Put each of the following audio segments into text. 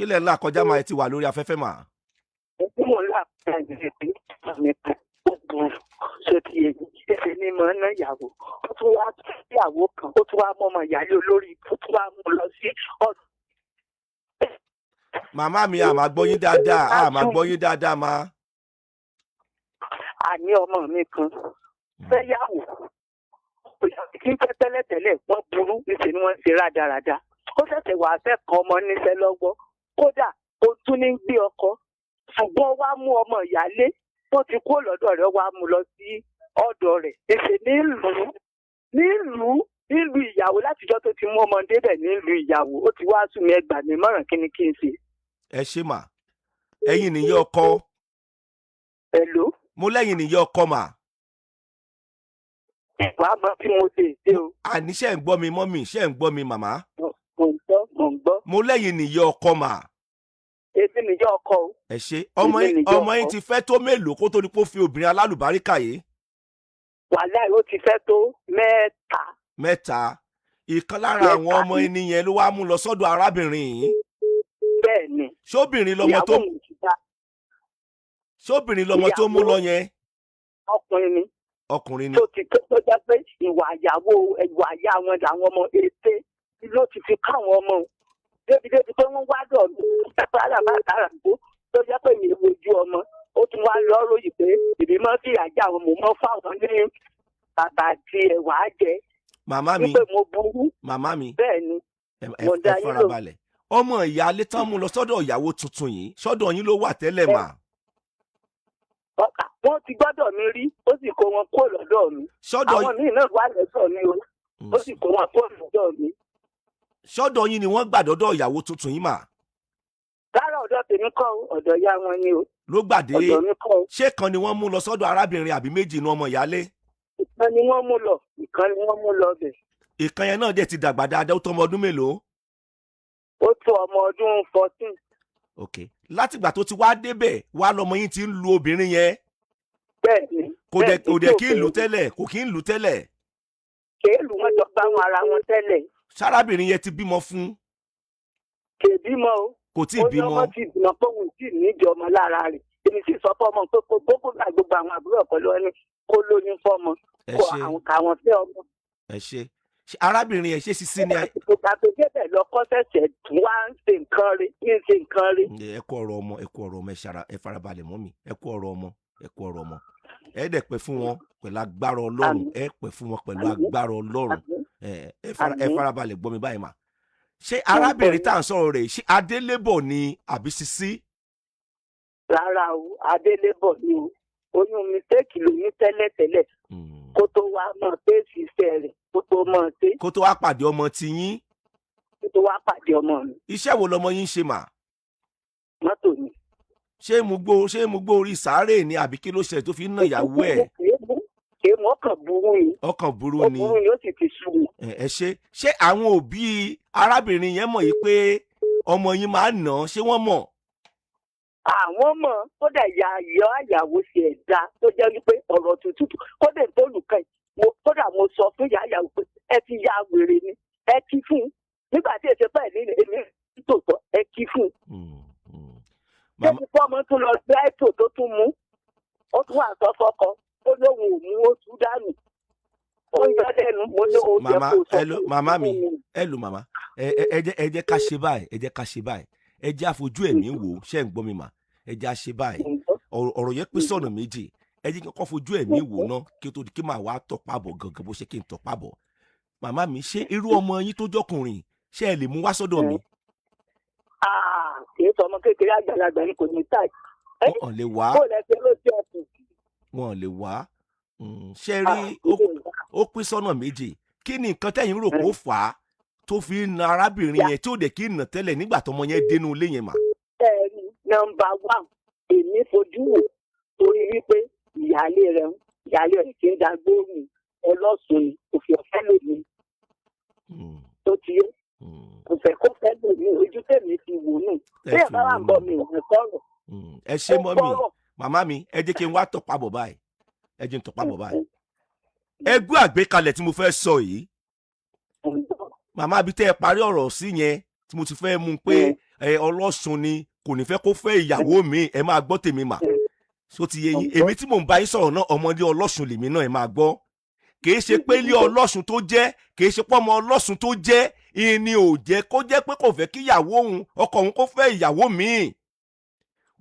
Kí lẹ̀ ń là kọjá máa, ẹ ti wà lórí afẹ́fẹ́ mà. Ẹbí mò ń là kọjá ìdílé pé mi kan ó burú ṣé ti èyí ẹsẹ̀ ní mọ̀ ná ìyàwó. Ó tún wá ìyàwó kan, ó tún wá mọ́mọ́ ìyáálé olórí, ó tún wá mú lọ sí ọ̀dọ̀. Màmá mi, a máa gbọ́ yín dáadáa, a máa gbọ́ yín dáadáa ma. Àní ọmọ mi kan fẹ́ yàwó kí n fẹ́ tẹ́lẹ̀tẹ́lẹ̀, wọ́n burú, níṣẹ́ ni wọ́n ń ṣe rádaràda. Ó ṣẹ̀ṣẹ̀ wàá fẹ́ kan ọmọ níṣẹ́ lọ́wọ́, kódà ó tún ní gbé ọkọ, ṣùgbọ́n wá mú ọmọ ìyáálé tó ti kó lọ́dọ̀ rẹ̀, wá mú lọ sí ọ̀dọ̀ rẹ̀, níṣẹ́ nílùú nílùú ìyàwó. Látijọ́ tó ti mú ọmọ débẹ̀ nílùú ìyàwó, ó ti wá sùn mí. Ẹgbàá mi mọ̀ràn, kí ni kí n ṣe? Ẹ ṣe mà. Ẹ̀yin nìyẹn ọkọ? Hello? Mo lẹ́yìn nìyẹn ọkọ mà. Wàá mọ tí mo lè ṣe o. Àní ṣé ń gbọ́ mi, mummy? Ṣé ń gbọ́ mi, màmá? Mò ń gbọ́, mò ń gbọ́. Mo lẹ́yìn nìyẹn ọkọ mà. Èmi nìyẹn ọkọ o. Ẹ ṣe. Ọmọ Èmi yín nìyẹn ọmọ yín ọkọ. ti fẹ́ tó mélòó kó tó ní kó fi obìnrin alálùbáríkà yìí? Wàhálà, ó ti fẹ́ tó mẹ́ta. Mẹ́ta. Ìkan lára Mẹ́ta àwọn ọmọ ni. ẹni yẹn ló wá mú lọ sọ́dọ̀ arábìnrin yìí? Bẹ́ẹ̀ ni. Ṣóbìnrin lọmọ tó Ìyàwó mi ti dá. Ṣóbìnrin lọmọ tó mú lọ yẹn? Ọkùnrin ni. Ọkùnrin ni. Tó ti tó jẹ́ pé ìwà ìyàwó, ìwà ìyá wọn làwọn ọmọ ète ló ti fi káwọn ọmọ o. Débi débi pé wọ́n wá dọ̀ mí sára bá sára tó tó jẹ́ pé mi wojú ọmọ, ó tún wá lọ ròyìn pé èmi mọ́ sí ìyájà àwọn, mò mọ́ fáwọn ní bàbá àti ẹ̀wà jẹ. Màmá mi. Wípé mo burú. Màmá mi. Bẹ́ẹ̀ ni. Ẹ Mo dá ẹ yín lò. farabalẹ̀. Ọmọ ìyáálé tán mú lọ sọ́dọ̀ ìyàwó tuntun yìí, sọ́dọ̀ yín ló wà tẹ́lẹ̀ mà? Ọkà wọ́n ti gbọ́dọ̀ mi rí, ó sì kó wọn kó lọ́dọ̀ mi. Sọ́dọ̀ Àwọn míì náà wà lọ́dọ̀ mi o, ó sì kó wọn kó lọ́dọ̀ mi. Sọ́dọ̀ yín ni wọ́n gbà dọ́dọ̀ ìyàwó tuntun yìí mà? Rárá, ọ̀dọ̀ tèmi kọ́ o, ọ̀dọ̀ ìyá wọn ni o. Ló gbàdé? Ọ̀dọ̀ mi kọ́ o. Ṣé kan ni wọ́n mú lọ sọ́dọ̀ arábìnrin àbí méjì inú ọmọ ìyáálé? Ìkan ni wọ́n mú lọ, ìkan ni wọ́n mú lọ bẹ̀. Ìkan yẹn náà dẹ̀ ti dàgbà dáadáa. Ó tó ọmọ ọdún mélòó? Ó tó ọmọ ọdún 14. Ok, látìgbà tó ti wá débẹ̀ wá lọmọ yín ti ń lu obìnrin yẹn? Bẹ́ẹ̀ ni. Kò dẹ̀ Bẹ́ẹ̀ ni. Kò dẹ̀ tí kí ń lù ò tẹ́lẹ̀? Kò kí ń lù tẹ́lẹ̀? Kéèlù, wọn jọ bá wọn ara wọn tẹ́lẹ̀. Sárábìnrin yẹn ti bímọ fún? Kè bímọ o. Kò tí ì Ó ní bímọ? ọmọ ti bímọ pé òun sì níjọ ọmọ lára rẹ̀. Èmi sì sọ fọmọ pé kó gbogbo gbogbo àwọn àbúrò ọkọ lọ ní kó lóyún fọmọ Ẹ kó ṣe. àwọn káwọn fẹ́ ọmọ. Ẹ ṣe. Ṣé arábìnrin yẹn ṣe sisi ni? Ìgbà tó débẹ̀ lọ kọ́ sẹ̀sẹ̀ wá ń ṣe nǹkan rí, ń ṣe nǹkan rí. Ẹ kú ọ̀rọ̀ ọmọ, ẹ kú ọ̀rọ̀ ọmọ. Ẹ ṣara, ẹ farabalẹ̀ mọ́ mi. Ẹ kú ọ̀rọ̀ ọmọ, ẹ kú ọ̀rọ̀ ọmọ. Ẹ dẹ̀ pẹ́ fún wọn pẹ̀lú agbára Ọlọ́run. Àmín. Ẹ pẹ́ fún wọn pẹ̀lú Àmín. agbára Ọlọ́run. Àmín. Ẹ Àmín. farabalẹ̀ gbọ́ mi báyìí mà. Ṣé arábìnrin tá à ń sọ̀rọ̀ rẹ̀, ṣé adélébọ̀ ni àbí sisi? Rárá o, adélébọ̀ ni o. Oyún mistake ló ní tẹ́lẹ̀tẹ́lẹ̀ kó tó wá mọ̀ pé ṣiṣẹ́ rẹ̀, kó tó mọ̀ ṣe. Kó tó wá pàdé ọmọ tiyín? Kó tó wá pàdé ọmọ mi. Iṣẹ́ wo lọmọ yín ń ṣe mà? Mọ́tò ni. Ṣé mo gbó orí sàárè ni àbí kí ló ṣẹlẹ̀ tó fi ń ná ìyàwó ẹ̀? Kéèmù, ọkàn burú ni. Ọkàn burú Ó ni. burú ni, ó sì ti sú mi. Ẹ ṣe. Ṣé àwọn òbí arábìnrin yẹn mọ̀ yìí pé ọmọ yín máa ń nà án? Ṣé wọ́n mọ̀? Àwọn mọ̀. Kódà ìyá ìyá àyàwó ṣe ẹ̀dá tó jẹ́ wípé ọ̀rọ̀ tuntun kódà tó lùkàn yìí. Mo kódà mo sọ fún ìyá àyàwó pé ẹ ti ya wèrè ni, ẹ kí fún un nígbà tí èsì pẹ̀ ní èmi tòótọ́, ẹ kí fún un. Màmá Débi fọ́mọ tún lọ gbé ètò tó tún mú, ó tún wà sọ fọ́kọ, ó lóun ò mú, ó tú dànù, ó ń yọ lẹ́nu. Mo ní ó yẹ Màmá kó sọ ẹ ló fún màmá mi. mi. Ẹ lò màmá. Ẹ jẹ́ ká ṣe báyìí, ẹ jẹ́ ká ṣe báyìí, ẹ jẹ́ àfojú ẹ̀mí wò ó. Ṣé ń gbọ́ mi mà? Ẹ jẹ́ àṣe báyìí. Ọ̀rọ̀ yẹn pín sọ̀nà méjì. Ẹ jẹ́ kí n kọ́kọ́ fojú ẹ̀mí wò ná, kí ó tó di kí màá wá tọ̀pá bọ̀ gangan bó ṣe kí n tọ̀pá bọ̀. Màmá mi, ṣé irú ọmọ yín tó jọkùnrin, ṣé ẹ lè mú wá sọ́dọ̀ mi? Ah, kì í sọ ọmọ kékeré, àgbàlagbà ni, kò ní táì. Wọn lè wá. Bó lẹ ṣe ló jẹ ẹkùn? Wọn lè wá. Ṣé rí, ó pín sọ́nà méjì. Kí ni nǹkan tẹ́yìn rò kó fà á tó fi ń na arábìnrin yẹn tí ó dẹ̀ kí ń nà tẹ́lẹ̀ nígbà tọmọ yẹn dénú ilé yẹn mà? Ẹ̀rí number one, èmi fojú wò torí wípé ìyáálé rẹ̀ ìyáálé rẹ̀ kì í dagbóòrùn ọlọ́sùn ni, kò fi ọ̀fẹ́ lòmí tó ti yé. Kò fẹ́ kó fẹ́ lòmí, ojú tèmi fi wò nù. Tẹ́ Bí ẹ̀ fi bá wà wò ń bọ̀ nù. mi ò ní sọ̀rọ̀. Ẹ ṣé Ó mummy. gbọ́rọ̀. Màmá mi, ẹ jẹ́ kí n wá tọ̀pá bọ̀ báyìí, ẹ jẹ́ n tọ̀pá bọ̀ báyìí. Ẹ gbọ́ àgbékalẹ̀ tí mo fẹ́ sọ yìí. Màmá, àbí tẹ́ ẹ parí ọ̀rọ̀ sí yẹn tí mo ti fẹ́ mú un pé Ẹ ọlọ́sùn ni, kò ní fẹ́ kó fẹ́ ìyàwó mi. Ẹ máa gbọ́ tèmi mà, so ti yé yín? Èmi tí mò ń bá yín sọ̀rọ̀ náà, ọmọdé ọlọ́sùn lèmi náà. Ẹ máa gbọ́, kì í ṣe pé ilé ọlọ́sùn tó jẹ́, kì í ṣe pé ọmọ ọlọ́sùn tó jẹ́ ìní ò jẹ́ kó jẹ́ pé kò fẹ́ kí ìyàwó òun, ọkọ òun kó fẹ́ ìyàwó míì.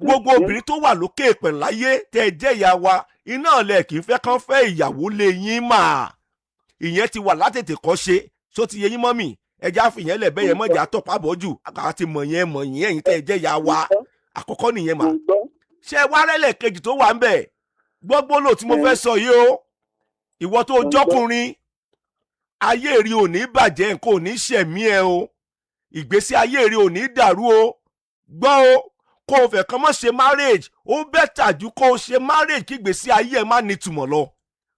Gbogbo obìnrin tó wà lókè pẹ̀ láyé tẹ́ ẹ jẹ́ ìyá wa, iná ọ̀lẹ́ kì í fẹ́ kán fẹ́ ìyàwó lé yín mà. Ìyẹn ti wà látètè kọ́ ṣe. Só ti yé yín, mummy? Ẹja fìyẹn lẹ̀ bẹ́yẹn, mọ̀jà tọ̀pá bọ́jù àti mọ̀ yẹn mọ̀ yín. Ẹ̀yin tẹ́ ẹ jẹ́ ìyá wa, àkọ́kọ́ nìyẹn mà. Mo gbọ́. Ṣé wá rẹ́lẹ̀ kejì tó wà ń bẹ̀ gbọ́gbó lò tí mo fẹ́ sọ yìí o. Ìwọ tó jọ́kùnrin, ayé rí ò ní bàjẹ́, nǹkan ò ní ṣẹ̀mí ẹ o, ìgbésí ayé rí ò ní dàrú o. Gbọ́ o, kó o fẹ́ kàn mọ́ ṣe marriage, ó better ju kó o ṣe marriage kí ìgbésí ayé ẹ má nítumọ̀ lọ,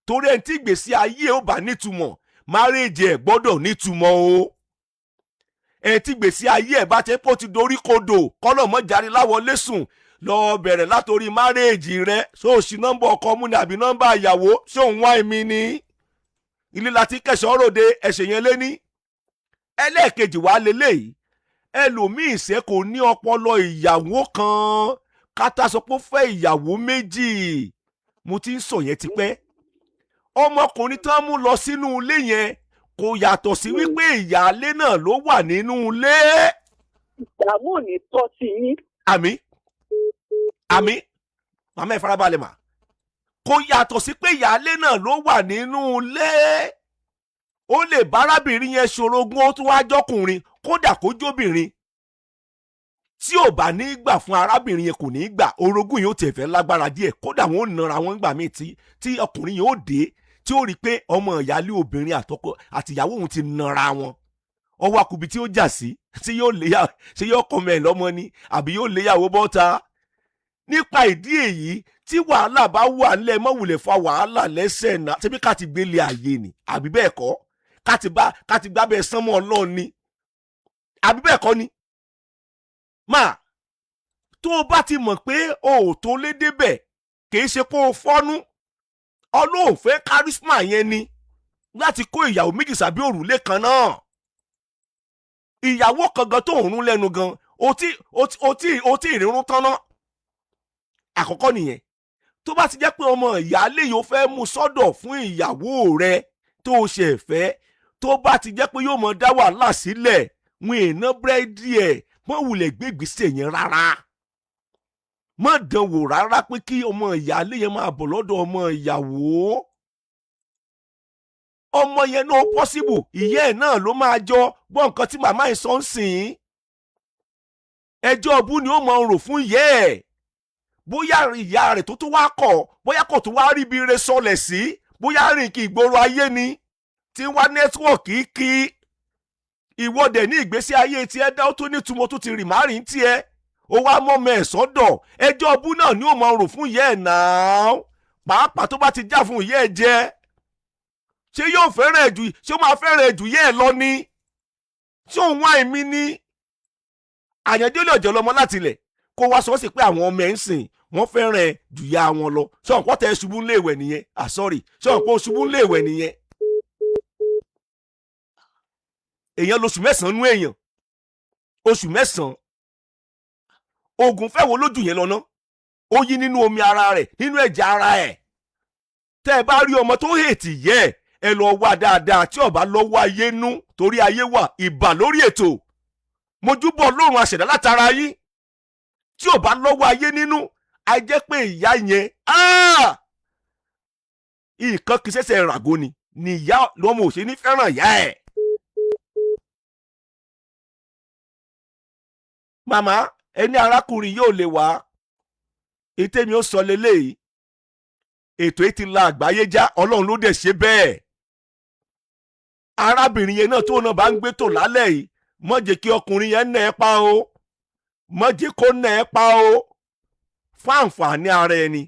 torí ẹni tí ìgbésí ayé ẹ ó bá nítumọ̀, marriage ẹ gbọ́dọ̀ nítumọ̀ o. Ẹni tí ìgbésí ayé ẹ bá ti pọ̀ ti dorí kodò, kọ́lọ̀ mọ́ jáde láwọlé sùn lọ bẹ̀rẹ̀ látòrí marriage rẹ. Ṣó o ṣì nọ́mbà ọkọ mú ni àbí nọ́mbà ìyàwó? Ṣé òun wá èmi ni? Ilé láti kẹsàn-án ròde ẹ̀ṣẹ̀ yẹn lé ní. Ẹlẹ́ẹ̀kejì wàá lélẹ́yìí, ẹlòmíì ṣe kò ní ọpọlọ ìyàwó kan kátà sọ pé ó fẹ́ ìyàwó méjì. Mo ti ń sọ yẹn tipẹ́. Ọmọkùnrin tán mú lọ sínú ilé yẹn kò yàtọ̀ sí wípé ìyáálé náà ló wà nínú ilé. Ìdààmú ò ní tọ́ sí yín. Àmín, àmín. Màmá, ẹ farabalẹ̀ mà. Kò yàtọ̀ sí pé ìyáálé náà ló wà nínú ilé. Ó lè bárábìnrin yẹn ṣorogún, ó tún wá jọkùnrin, kódà kó jóbìnrin. Tí ò bá ní gbà fún arábìnrin yẹn, kò ní gbà. Orogún yìí ó tiẹ̀ fẹ́ lágbára díẹ̀, kódà wọn ò nara wọn gbà míì tí ọkùnrin yẹn ó dé, tí ó rí i pé ọmọ ìyáálé obìnrin àtọkọ àtìyàwó òun ti nara wọn, ọwọ́ akubi tí ó jà sí tí yóò léyà, ṣé yóò kọ́ mẹ́ ẹ̀ lọ́mọ ni àbí yóò léyàwó bọ́ta. Nípa ìdí èyí, tí wàhálà bá wà nílẹ̀, mọ́ wulẹ̀ fa wàhálà lẹ́sẹ̀ náà. Ṣebí ká ti gbélé ayé ni, àbí bẹ́ẹ̀ kọ́? Ká ti bá ká ti gbábẹ́ sánmọ́ Ọlọ́run ni, àbí bẹ́ẹ̀ kọ́ ni? Máa tó o bá ti mọ̀ pé o ò tó lé débẹ̀, kì í ṣe kó o fọ́nú. Ọlọ́run fẹ́ charisma yẹn ni láti kó ìyàwó méjì sábẹ́ òrùlé kan náà. Ìyàwó kan gan tó ń rún lẹ́nu gan, o ti ìrírún tán náà. Àkọ́kọ́ nìyẹn. Tó bá ti jẹ́ pé ọmọ ìyáálé yìí ó fẹ́ mú sọ́dọ̀ fún ìyàwó rẹ tó o ṣe fẹ́, tó bá ti jẹ́ pé yóò mọ dá wàhálà sílẹ̀, wọn èèna búrẹ́dì ẹ̀, mọ́ wulẹ̀ gbé ìgbésẹ̀ yẹn rárá. Má dán wò rárá pé kí ọmọ ìyáálé yẹn máa bọ̀ lọ́dọ̀ ọmọ ìyàwó. Ọmọ yẹn náà possible, ìyá ẹ̀ náà ló máa jọ gbọ́ nǹkan tí màmá yìí sọ ń sìn. Ẹjọ́ ọbú ni ó mọ rò fún ìyá ẹ̀, bóyá ìyá rẹ̀ tó tún wá kọ̀, bóyá kò tún wá rí ibi re sọlẹ̀ sí, bóyá rìn kí ìgboro ayé ni tí wá network kí ìwọ́dẹ̀ ní ìgbésí ayé tiẹ̀ dá, ó tún nítumọ̀ tó ti rì má rìn tiẹ̀, ó wá mọ́mọ ẹ̀ sọ́dọ̀. Ẹjọ́ ọbú náà ni ó mọ rò fún ìyá ẹ̀ náà, pàápàá tó bá ti já fún ìyá ẹ̀ jẹ. Ṣé yóò fẹ́ràn ẹ̀ jù? Ṣé ó máa fẹ́ràn ẹ̀ jù yẹ́ ẹ̀ lọ ni? Ṣé òun wá èmi ní àyànjẹ́ lè ọ̀jọ̀ lọmọ láti ilẹ̀ kó wá sọ sí pé àwọn ọmọ ẹ̀ ń sìn wọ́n fẹ́ràn ẹ̀ jù ya wọn lọ? Ṣé ọ̀pọ̀ tẹ ṣubú ńlé ìwẹ̀ nìyẹn? Ah, sorry, ṣé ọ̀pọ̀ ṣubú ńlé ìwẹ̀ nìyẹn? Èèyàn lóṣù 9 nú èèyàn, oṣù 9. Oògùn fẹ́ wo lójú yẹn lọ́nà ó yí nínú omi ara rẹ̀, nínú ẹ̀jẹ̀ ara ẹ̀. Tẹ́ ẹ bá rí ọmọ tó hate yẹ ẹ, lọ wá dáadáa tí ọba lọ́wọ́ ayé nú, torí ayé wà ìbà lórí ètò mojúbọ lórun àṣẹdá látara yín. Tí ò bá lọ́wọ́ ayé nínú, a jẹ́ pé ìyá yẹn, nǹkan kì í ṣẹ̀ṣẹ̀ ràgó ni ìyá lọ́mọ ò ṣe ní fẹ́ràn ìyá ẹ̀. Màmá, ẹni arákùnrin yóò lè wá ètè mi ó sọ leléyìí. Ètò yìí ti la àgbáyé já, Ọlọ́run ló dẹ̀ ṣe bẹ́ẹ̀. Arábìnrin yẹn náà tó náà bá ń gbé tò lálẹ́ yìí, má jẹ́ kí ọkùnrin yẹn nà ẹ́ pa o, má jẹ́ kó nà ẹ́ pa o, fún àǹfààní ara ẹni.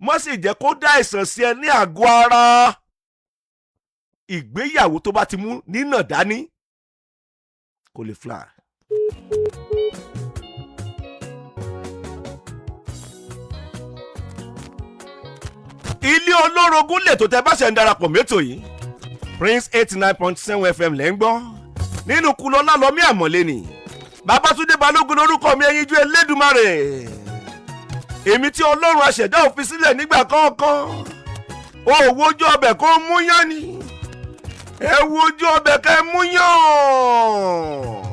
Má sì jẹ́ kó dá àìsàn sí ẹ ní àgọ́ ara. Ìgbéyàwó tó bá ti mú nínà dání kò lè fly. Ilé olórogún lè tó tẹ bá ṣe ń darapọ̀ mẹ́tò yìí, Prince 89.7 FM lẹ́ ń gbọ́ nínú Kulọ́lá lọ́mí àmọ́lé ni Babátúndé. Adéwálé Balógun lórúkọ mi, ẹyinjú Elédùmarè, èmi tí Ọlọ́run aṣẹ̀dá òfin sílẹ̀ nígbà kọ̀ọ̀kan. Ó wojú ọbẹ̀ kó mú yán ni, ẹ wojú ọbẹ̀ kẹ́ mú yán.